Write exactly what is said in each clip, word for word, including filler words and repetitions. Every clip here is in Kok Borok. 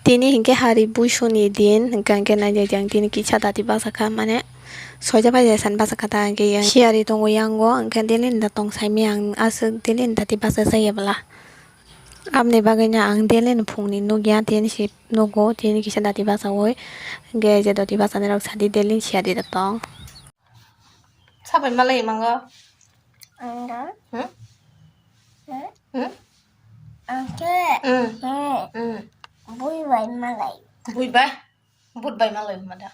Tini hinkhe hari buisoni din, hinkhe, hinkhe nainai di ang tini kisa dati bachakha, mane soja bai san bachakha ta, hinkhe yang siyari tongo yango, hinkhe daily ni da tong saimaya ang aswk daily ni dati bachajak ya bwla. Aboni bagwino ang daily ni phungni nukya, tini si nugo, tini kisa dati bachaui, hinkhe je dati bachanai rok sadi daily ni siyari da tong. Sabai malai mango. Ang da? Hmm? Hmm? Hmm? Ang ke? Hmm. Hmm. Hmm. Bui bai malai. Bui bai? But bai malai ma da?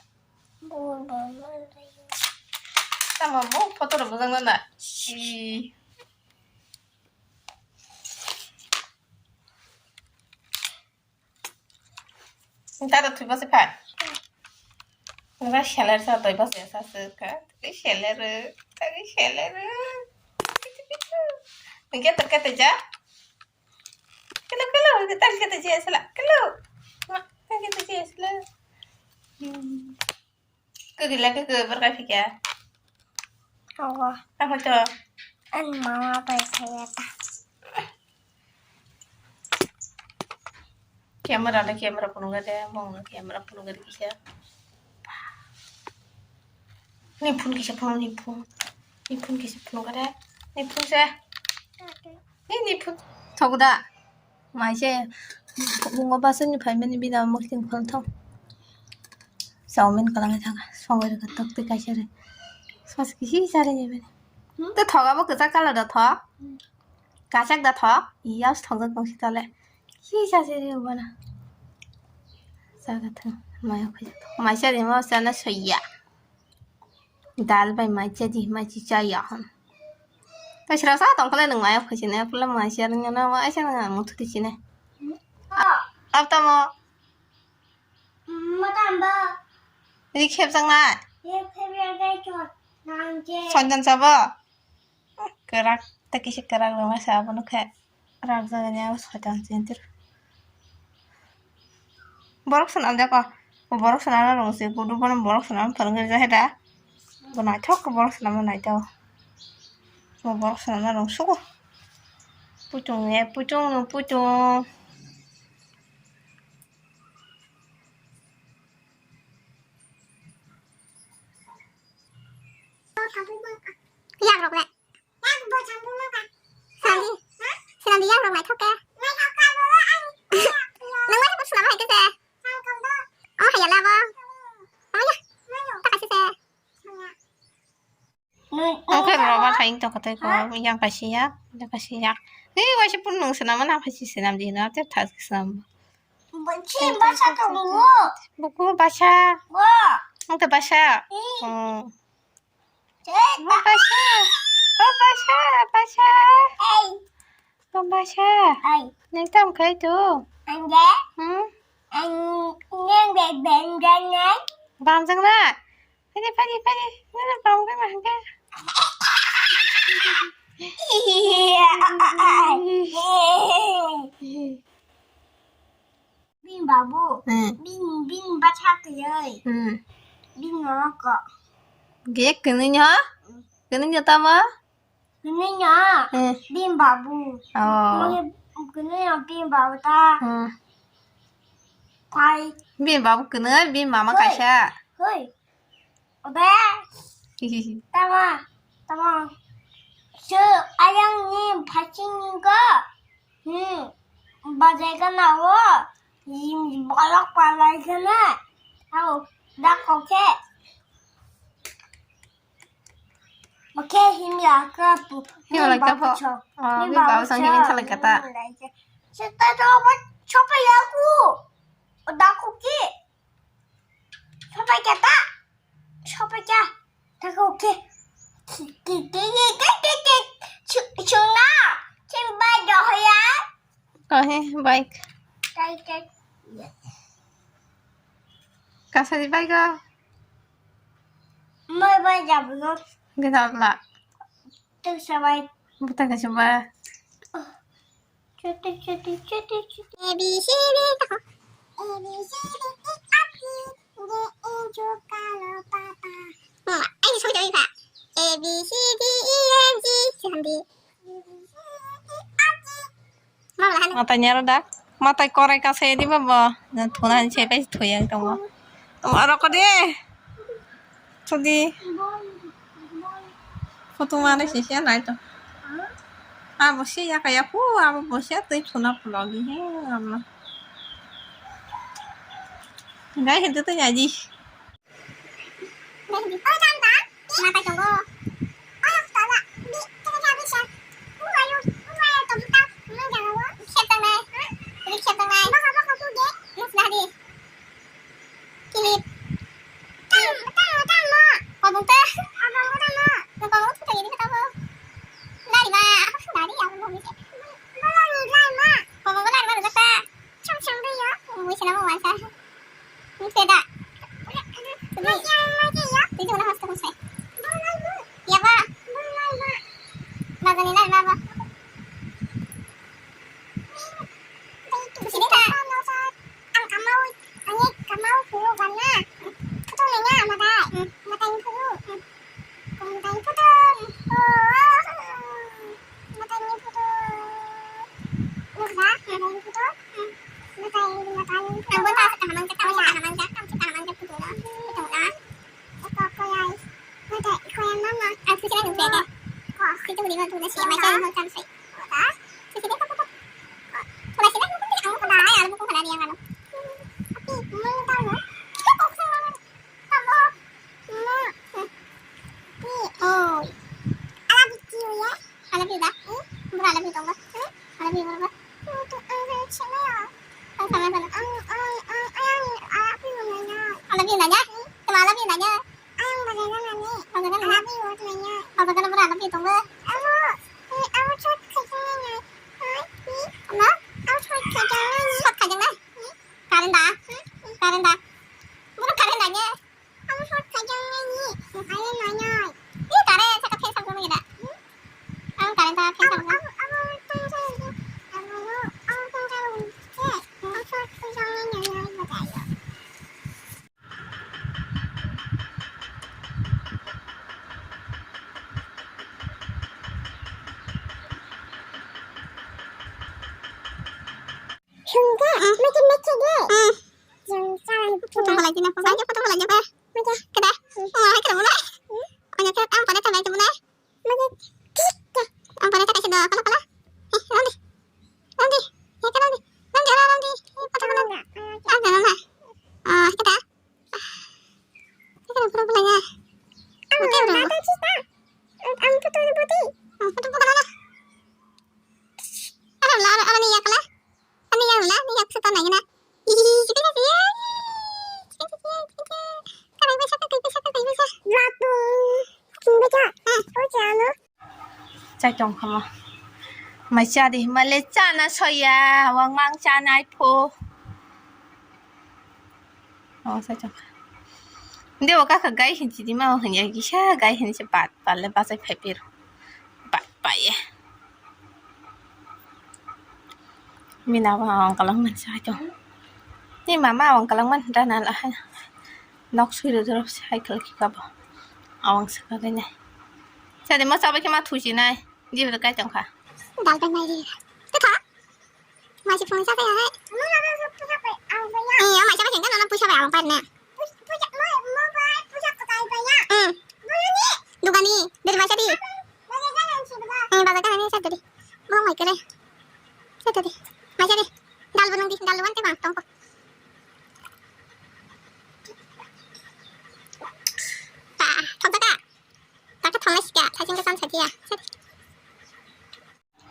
But bai malai. Tama bo photo rok bujang na na. Ih. Tata thui basi phai. Ngra seler sa toi basi sa se ka. Tui seler, tui seler. Nge to kete ja. Kelo, kelo, kete kete ja sala. Kelo. Ma, kete kete ja sala. Hmm. Kegila ke ke berkai phikya. Awa. Apa to? Ani mama bai saya ta. Camera le camera phunukgade, bongno camera phunukgade kisa. Ni phone kisa phone, ni phone. Ni phone kisa phunukgade. Ni phone se. Ni, ni phone. Thokda. Maise bungo bus ni phaimani bini amo mukhung khol thok. Chowmin kwlangwi thangkha, songwi rwkha tok tei kaisa rwi. Sos kisi charwi ni bini. Hmm? Tei thok abo kwchak colour da thok. Hmm. Kachak da thok. Iya thokjak tong si tole. Kisa se rwi bana. Chaga thang. Maya khaijak. Maisa rimo sana soya. Dal bai mai cha di, mai chi cha ya hwn. Ta sira sa tong khle nwng mai phai sine, pula mai cha rwngya na, mai cha rwngya, muthudi sine. Ab tamo. Matamba. Ri khep jang nai. Ye khep ya dai chot. Nang je. Sonjan sabo. Kwrak, ta kisi kwrak rwma sa abono khe. Rak jagani abo soitan chintir. Borok swnam jako. Bo borok swnamna rwngse, gudu bono borok swnam phwrwngwi rwjak da. Bo naithok khe borok swnamna naithok. Bo borok swnamna rwngsugo. Puchung ye, puchung no puchung. Yang rok le. Yang bo chamung no ka. Sinandi. Ha? Sinandi yang rok naithok khe. Naithok kha bo ang. Nang naithok swnam hai khe se. Ang kong do. Ang hai ya la bo. Ang ya. Ang ya. Ta kha se se. Ang khe rwma thaing tong kha tei ko. Ha? Yang kaisa ya. Yang kaisa ya. Ni waisa pun nung swnam na phaisi swnam di na te thas swnam. Bo chi basa tongo. Buku basa. Bo. Ang khe basa. Hmm. Basa. Oh, basa, basa. Ei. Oh, basa. Ei. Nang tam khai tu. Angge. Hmm? Ang nang be ben ben nai. Bam jang na. Padi, padi, padi. Nang bam jang na hangge. Iya. Bini babu. Hmm. Bini, bini bachak twi. Hmm. Bini mama ko. Ge kwnwi no? Kwnwi no tamo? Kwnwi no. Hmm. Bini babu. Oh. Mui kwnwi no bini babu ta. Hmm. Pai. Bini babu kwnwi, bini mama kaisa. Hoi. Obe. Tama, tama. Su ayang ni phaching ni go. Hmm. Bajai kana wo. Yim balak palai kana. Au, dak koke. Oke, him ya ka pu. Him like ta pho. Oh, him ba sang him chalai kata. Seta to ba chopa ya ku. Dak koke. Sopai kya ta? Sopai kya? Ta ko ke. Ki, ki, ki, ki, ki, ki, ki. Chu, chuna. Chin bai do ya. Kahe bike. Tai, tai. Kasa di bike. Mai bai jablo. Gidabla. Tu sabai. Buta ka sabai. Chuti, chuti, chuti, chuti. A B C D ta. A B C D E F G H I J K L M N O P. Hmm, ai, so jai ba. A B C D E F G, sambi. Matai nyaro da. Matai korai kasai di ba bo. Na thuna ni sepai thuya tong bo. Aro ko de. Thudi. Photo mane sisi nai to. Abo si ya kaya hu abo bo si tei thuna vlog he amna. Gai hintu to nyaji. Matai tongo. Kilip. Tamo, tamo, tamo. Kobong te. Kobong tamo. Kobong tamo ini ketawa. Lari ma. Lari ya, kobong ini. Kobong lari ma, ketawa. Cham cham de ya. Ui, sila mo wansa. Ni peda. Ni. Ni jona hosto mo sai. Ya ba. Baga ni lari ma ba. Sini ka. Ang kamau, ang kamau phu gana. Photo nanya matai. Matai phu. Matai photo. Oh. Matai photo. Nukha, matai photo. Matai, matai. Ang buta sa kahamang ka, tama sa kahamang ka, tama sa kahamang ka photo na. Photo na. Eko koyai. Matai koyai mama. Ang photo na nukha ka. Ko. Photo ni ma tu na siya, matai mo tam sai. Wala sila ko pala, ang ko na, ang ko pala niya ano. Api, mo tao no. Tamo. Mo. Pi, oi. Ala bi ki ya. Ala bi da. Bro, ala bi tong ba. Ala bi bro. Tu ang sa chama ya. Ang sama sama. Ang, ang, ang, ang, ala bi mo na. Ala bi na ya. Tama ala bi na ya. Ang bagana nani? Bagana nani? Alabi wot nanya. Bagana bra alabi tong ba? Amo, eh, amo chot khajang nanya. Ai, ni? Ama? Amo chot khajang nanya. Chot khajang na? Karen da? Karen da? Bro karen da ne? Amo chot khajang nanya. Karen nanya. Ni karen sa ka phe sa ko ni da. Amo karen da phe sa ko. Amo, amo, amo tong sa ni. Amo, amo tong sa ni. Amo chot khajang nanya, nanya, nanya. Sungga, makin makin deh. Hmm. Yang salah. Foto balai jina, foto aja, foto balai jina. Makin. Kada. Hmm. Oh, hai kada mulai. Hmm. Kanya kada, ang pada kada mulai. Makin. Kik. Ang pada kada sudah, kala kala. Eh, Randi. Randi. Ya kada Randi. Randi, Randi. Eh, foto balai. Ah, kada. Ah, kada. Ito na pura pula ya. Ang photo ni photo. Ang photo ni photo. Ano la, ano ni yak la. Ano ni yak la, ni yak sa tanay na. Ih, sige na siya. Sige na siya, sige na siya. Kanay ba siya, kanay ba siya, kanay ba siya. Lato. King ba siya. Ah. O siya, ano? Chai tong kha mo. Mai cha di, mai le cha na soya, wang mang cha nai pho. O, chai tong kha. Nde o kaka gai hin chi di ma, o hin ya kisa gai hin se bat, bat le ba chai phai pir. Bat, bat ye. Mina ba ang kalang man chai tong. Ni mama ang kalang man da na la ha. Nok sui ro dorop sai kal ki kabo. Awang sa ka nai. Sa de ma sa ba ki ma thusi nai. Di ro kai tong kha. Dal bai nai ri. Te kha. Ma si phone sa ya hai. Eh, ma sa ba jeng ka na puisa ba awang pai na. Dugani, dari ma sa di. Eh, baga ka nai sa di. Bong mai kere. Sa di. Ma sa di. Dal bunung di, dal bunung te bang tong ko. Ta, thok jaga. Ta ka thong lai sika, ta jing ka san sa dia. Sa di.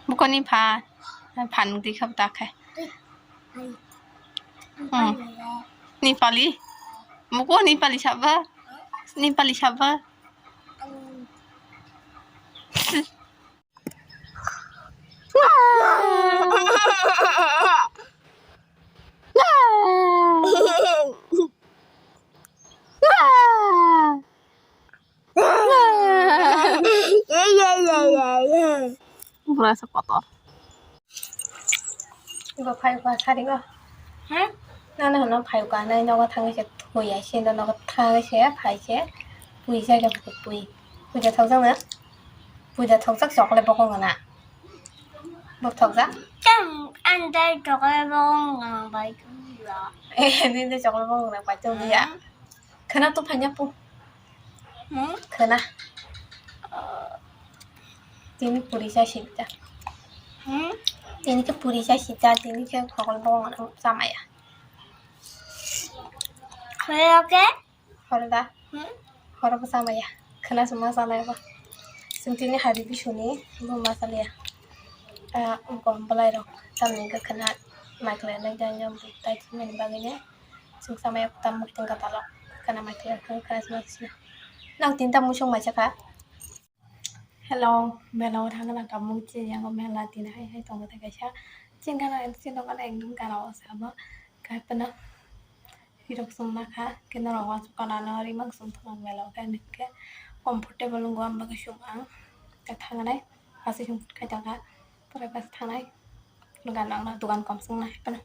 Buko ni pha, phan di khap ta khai. Hmm. Ni pali. Buko ni pali saba. Ni pali saba. Bura sa kotor. Bo phai ba sari go. Hmm? Nana hano phai ka nai nogo thangwi se thoi ai se nogo thangwi se phai se pui se pui. Puja thok jang na. Puja thok jak chocolate bokong na. Bothok jak. Tang andai chocolate bo nang bai tuya. Eh, nini chocolate bo nang bai tuya. Hmm. Khana to phanya pu. Hmm? Khana. Tini puri sa sita. Hmm? Tini ke puri sa sita, tini ke chocolate bo nang samaya. Khaya ke? Horo da? Hmm? Horo bo samaya. Khana suma salai bo. Sing tini hari bisuni bo ma salaya. Ah, gom belai rok. Tamni ke khana mai khlai nai jang jang tai mani bagwi ne. Sing samaya kutam mukti gatalo. Khana mai khlai khana khana suma sina. Nang tinta musung mai chakha. Hello, mela o thangna kamung chi yango mela tin hai hai tongo ta kaisa. Chingana chingana ekdom kana o sabo. Kai pano. Hirok sung nakha, khe norok wansuk kanano rimang sung thangma mela o khe nokhe comfortable wngkha, ang bagwi sung ang khe thangnai, aswk sung khai tongkha, pore bus thangnai, nokha nangna dogan kom sung nai phano.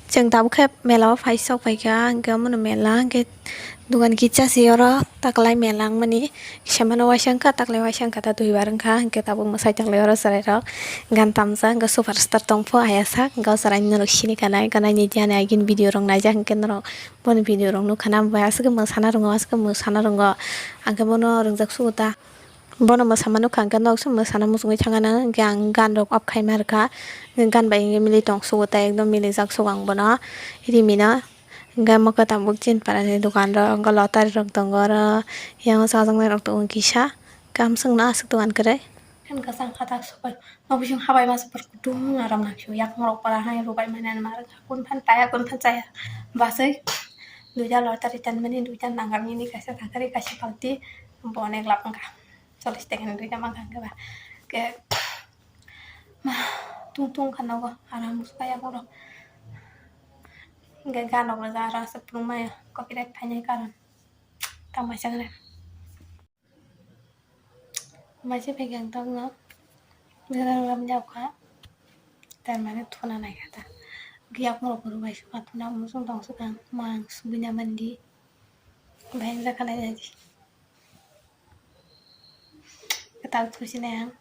Chwng tabuk khe mela o phai sok phaikha, hwnkhe omono mela hwnkhe dogan kisa se oro taklai mela wngmani. Kisa mano waisa wngkha, taklai waisa wngkha ta duibar wngkha, hwnkhe tabuk mwsai taklai oro chwrairok gan tamjak, hwnkhe superstar tongpho ayasa, hwnkhe o chwraini norok sini kanai, hwnkhe naini jani agini video rok naijak, hwnkhe norok boni video rok nukha na, bai aswk mwsana rwngo, aswk mwsana rwngo, hwnkhe bono rwngjak sugo ta, bono mwsama nukha, hwnkhe norok se mwsana muchungwi thangkha na, hwnkhe ang gan rok off khaima rwkha, gan bai hwnkhe milwi tong sugo ta, ekdom milijak sugo ang bono, rimino. Hwnkhe omo khe tabuk chini parani dogan rok, hwnkhe lottery rok tongo oro, yang chajaknai rok tongo kisa, kamswkno aswk dogan kwrwi. Hwnkhe kwchang khatak sokoi, nok bising habai masa por kutung aram nang sio, yakung rok pora hai rubai mani ma rwkha, kun phan taya kun phan chaya, basai duita lottery tanmani, duita nangar nini, kaisa thangkari, kaisa palti, bo onek lab wngkha, chollish taka ni duita mankha hwnkhe ba, hwnkhe. Ma, tung tung kha nogo, aram swkaya borok. Hwnkhe gan rok rwjak, aro aswk phunuk maya, copyright phainai karon. Tamo chakra. Maise phaikhe ang tongno, gram gram yakkha. Tar mane thuna naikha ta. Giyak morok rwbai sukha thuna, musung tong swkang, mang sugwina mandi. Bahai wngjakha nai naidi. Kwtal thusinai ang.